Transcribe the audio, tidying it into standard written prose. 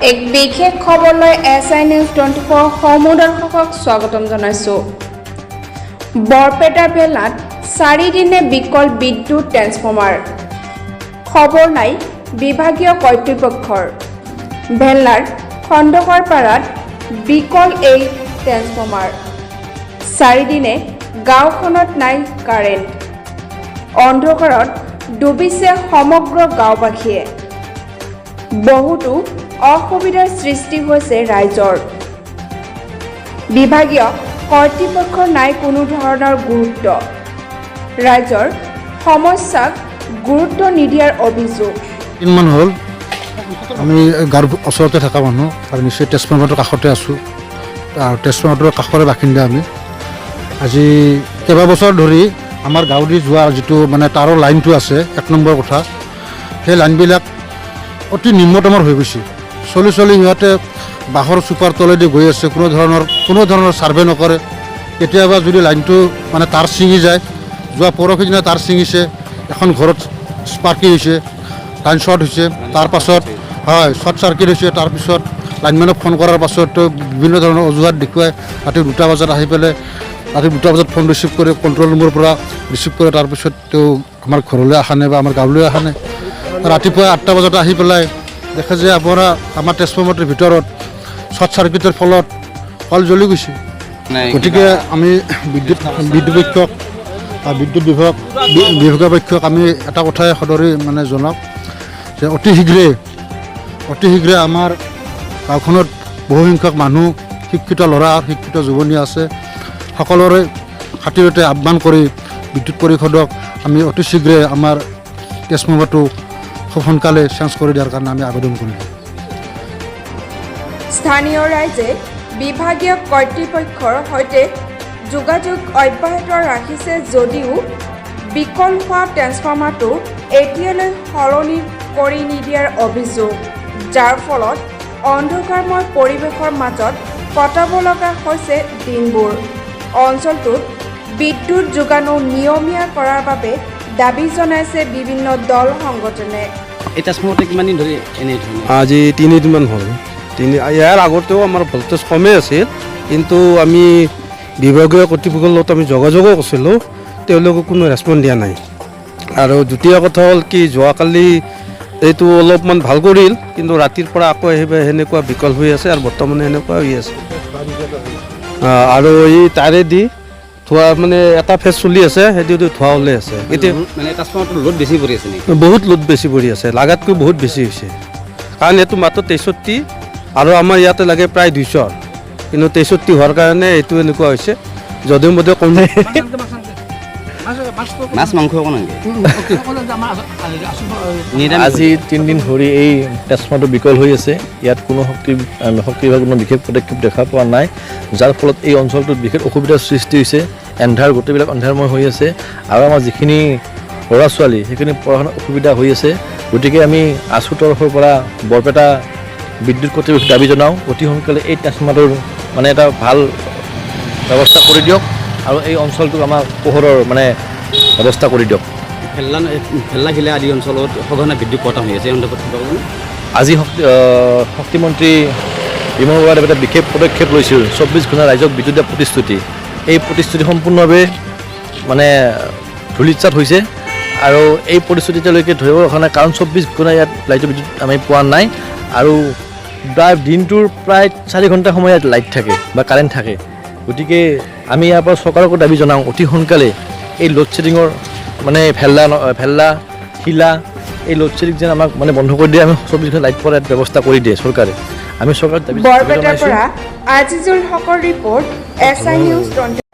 এক বিশেষ খবৰলৈ S I news 24 সমূহ দৰ্শকক স্বাগতম জনাইছোঁ। বৰপেটা ভেলাত চাৰিদিনে বিকল বিদ্যুৎ ট্ৰেন্সফৰ্মাৰ, খবৰ নাই বিভাগীয় কৰ্তৃপক্ষৰ। ভেল্লাৰ খন্দকাৰপাৰাত বিকল এই ট্ৰেন্সফৰ্মাৰ। চাৰিদিনে গাঁওখনত নাই কাৰেণ্ট। অন্ধকাৰত ডুবিছে সমগ্ৰ গাঁওবাসীয়ে। বহুতো অসুবিধাৰ সৃষ্টি হৈছে ৰাইজৰ। বিভাগীয় কৰ্তৃপক্ষৰ নাই কোনো ধৰণৰ গুৰুত্ব। ৰাইজৰ সমস্যাক গুৰুত্ব নিদিয়াৰ অভিযোগ। দিনমান হ'ল। আমি গাঁৱৰ ওচৰতে থকা মানুহ আৰু নিশ্চয় ট্ৰেন্সফৰ্মাৰটোৰ কাষতে আছোঁ আৰু ট্ৰেন্সফৰ্মাৰটোৰ কাষৰে বাসিন্দা আমি। আজি কেইবাবছৰ ধৰি আমাৰ গাঁৱেদি যোৱা যিটো মানে তাৰৰ লাইনটো আছে, এক নম্বৰ কথা, সেই লাইনবিলাক অতি নিম্নতমৰ হৈ গৈছে। চলি চলি সিহঁতে বাঁহৰ চুপাৰ তলেদি গৈ আছে। কোনো ধৰণৰ ছাৰ্ভে নকৰে। কেতিয়াবা যদি লাইনটো মানে তাঁৰ ছিঙি যায়, যোৱা পৰহি দিনা তাঁৰ ছিঙিছে, এখন ঘৰত স্পাৰ্কিং হৈছে, লাইন শ্বৰ্ট হৈছে। তাৰপাছত হয় শ্বৰ্ট চাৰ্কিট হৈছে। তাৰপিছত লাইনমেনক ফোন কৰাৰ পাছত তেওঁ বিভিন্ন ধৰণৰ অজুহাত দেখুৱাই ৰাতি 2টা বজাত আহি পেলাই, ৰাতি 2টা বজাত ফোন ৰিচিভ কৰে, কণ্ট্ৰল ৰুমৰ পৰা ৰিচিভ কৰে। তাৰপিছত তেওঁ আমাৰ ঘৰলৈ অহা নাই বা আমাৰ গাঁৱলৈ অহা নাই। ৰাতিপুৱা 8টা বজাত আহি পেলাই দেখে যে আপোনাৰ আমাৰ ট্ৰেন্সফৰ্মাৰটোৰ ভিতৰত শ্বৰ্ট চাৰ্কিটৰ ফলত কল জ্বলি গৈছে। গতিকে আমি বিদ্যুৎ বিদ্যুৎ পক্ষক বা বিদ্যুৎ বিভাগ বিভাগীয় পক্ষক আমি এটা কথাই সদৰি মানে জনাওক যে অতি শীঘ্ৰে আমাৰ গাঁওখনত বহুসংখ্যক মানুহ, শিক্ষিত ল'ৰা, শিক্ষিত যুৱনী আছে। সকলোৰে খাতিৰতে আহ্বান কৰি বিদ্যুৎ পৰিষদক আমি অতি শীঘ্ৰে আমাৰ ট্ৰেন্সফৰ্মাৰটো খুব সোনকালে চেঞ্জ কৰি দিয়াৰ কাৰণে আমি আবেদন কৰিলোঁ। স্থানীয় ৰাইজে বিভাগীয় কৰ্তৃপক্ষৰ সৈতে যোগাযোগ অব্যাহত ৰাখিছে যদিও বিকল হোৱা ট্ৰেন্সফৰ্মাৰটো এতিয়ালৈ সলনি কৰি নিদিয়াৰ অভিযোগ, যাৰ ফলত অন্ধকাৰময় পৰিৱেশৰ মাজত কটাব লগা হৈছে দিনবোৰ। অঞ্চলটোত বিদ্যুৎ যোগানো নিয়মীয়া কৰাৰ বাবে দাবী জনাইছে বিভিন্ন দল সংগঠনে। এই ট্ৰেন্সফৰ্মাৰটো কিমান দিন ধৰি এনে ধৰণে? আজি 3 দিনমান হ'ল। ইয়াৰ আগতেও আমাৰ ভল্টেজ কমেই আছিল, কিন্তু আমি বিভাগীয় কৰ্তৃপক্ষৰ লগত আমি যোগাযোগো কৰিছিলোঁ, তেওঁলোকে কোনো ৰেচপঞ্চ দিয়া নাই। আৰু দ্বিতীয় কথা হ'ল কি, যোৱাকালি এইটো অলপমান ভাল কৰিল, কিন্তু ৰাতিৰ পৰা আকৌ সেনেকুৱা বিকল হৈ আছে আৰু বৰ্তমানে সেনেকুৱা হৈ আছে। আৰু এই তাৰেদি ধোৱা, মানে এটা ফেজ চলি আছে, সেইটো ধোৱা ওলাই আছে এতিয়া। মানে ট্ৰেন্সফৰ্মাৰটোৰ লোড বেছি পৰি আছে নেকি? বহুত লোড বেছি পৰি আছে, লাগাতকৈ বহুত বেছি হৈছে। কাৰণ এইটো মাত্ৰ 63 আৰু আমাৰ ইয়াতে লাগে প্ৰায় 200, কিন্তু 63 হোৱাৰ কাৰণে এইটো এনেকুৱা হৈছে। যধে মধে কম। মাছ মাংস অকণ নালাগে, নিৰামিষ। আজি 3 দিন ধৰি এই ট্ৰেন্সফৰ্মাৰটো বিকল হৈ আছে। ইয়াত কোনো শক্তি শক্তি বিভাগৰ কোনো বিশেষ পদক্ষেপ দেখা পোৱা নাই, যাৰ ফলত এই অঞ্চলটোত বিশেষ অসুবিধাৰ সৃষ্টি হৈছে। এন্ধাৰ, গোটেইবিলাক অন্ধাৰময় হৈ আছে আৰু আমাৰ যিখিনি ল'ৰা ছোৱালী, সেইখিনি পঢ়া শুনাত অসুবিধা হৈ আছে। গতিকে আমি আছুৰ তৰফৰ পৰা বৰপেটা বিদ্যুৎ কৰ্তৃপক্ষক দাবী জনাওঁ, অতি সোনকালে এই ট্ৰেন্সফৰ্মাৰটোৰ মানে এটা ভাল ব্যৱস্থা কৰি দিয়ক আৰু এই অঞ্চলটোক আমাক পোহৰৰ মানে ব্যৱস্থা কৰি দিয়ক। ভেল্লা ভেল্লা শিলা আদি অঞ্চলত সঘনে বিদ্যুৎ কৰ্তন হৈ আছে, এই সন্দৰ্ভত কিবা ক'বনে? আজি শক্তিমন্ত্ৰী বিমল বৰাদেৱে এটা বিশেষ পদক্ষেপ লৈছিল, 24 ঘণ্টা ৰাইজক বিদ্যুৎ দিয়া প্ৰতিশ্ৰুতি। এই প্ৰতিশ্ৰুতি সম্পূৰ্ণভাৱে মানে ধূলিসাৎ হৈছে আৰু এই প্ৰতিশ্ৰুতি তেওঁলোকে ধৰিব পৰা নাই, কাৰণ 24 ঘণ্টা ইয়াত লাইটৰ বিদ্যুৎ আমি পোৱা নাই আৰু প্ৰায় দিনটোৰ প্ৰায় 4 ঘণ্টা সময় ইয়াত লাইট থাকে বা কাৰেণ্ট থাকে। গতিকে আমি ইয়াৰ পৰা চৰকাৰকো দাবী জনাওঁ, অতি সোনকালে এই লোড শ্বেডিঙৰ মানে ভেল্লা ভেল্লা শিলা এই লোড শ্বেডিং যেন আমাক মানে বন্ধ কৰি দিয়ে, আমি 24 ঘণ্টা লাইট পোৱাৰ ইয়াত ব্যৱস্থা কৰি দিয়ে চৰকাৰে। আমি চৰকাৰক দাবী বৰপেটাৰ জনাইছোঁ। পৰা আজিজুল হকৰ ৰিপৰ্ট, এছ I news 24।